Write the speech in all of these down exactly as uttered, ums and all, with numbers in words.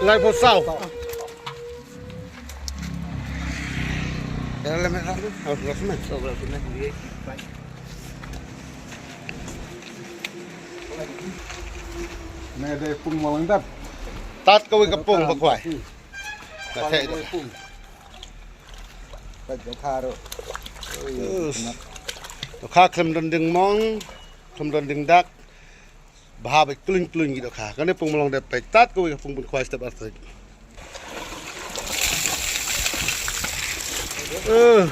Dai phew saw. Ïa, lem, lem, lem. Oh, lem, lem. Oh, lem, lem. Ne dei pung malang dap. Tat kawei ka pung ba khwai. Ka theh. Pung. Peit dohkha ruh. Dohkha khlem don ding mong, khlem don ding dak. Bha beit, klun klun ki dohkha. Kane pung malang dap, peit tat kawei ka pung pun khwai step arthik. Eh,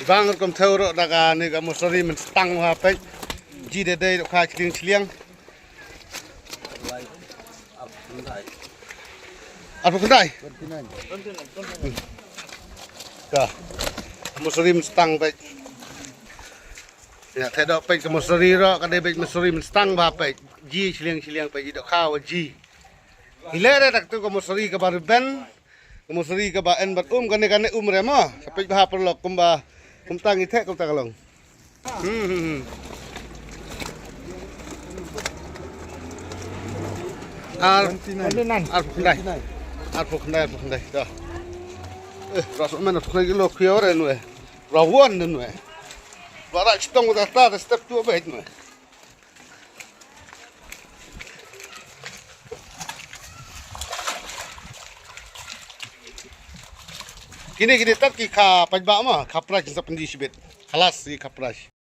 bang rukom thew ruh da kane ka mosari mynstang bha peit. Ji dei dei dohkha chliang chliang. Arphew khyndai. Ka mosari mynstang peit. Ïa, te doh peit ka mosari ruh, ka dei beit mosari mynstang bha peit. Ji chliang chliang peit, ji dohkha wa ji. Ile re dak tu ka mosari kaba rben. Ka mosari kaba en bad um, kane kane um re mo. Sa peit bha paralok kumba. Kumta ngi theh kumta ka long. Hmm, hmm, hmm. Ar, twenty-nine. Arphew khyndai. Arphew khyndai, arphew khyndai. Dah. Eh, ras men arphew khyndai kilo khia re nu eh. Rawan nu eh. Bara chitong da ta da step tu beit nu eh. Kine kine tat ki kha paidbah ma, kha price sa pyndi shibit. Khalas ki kha price.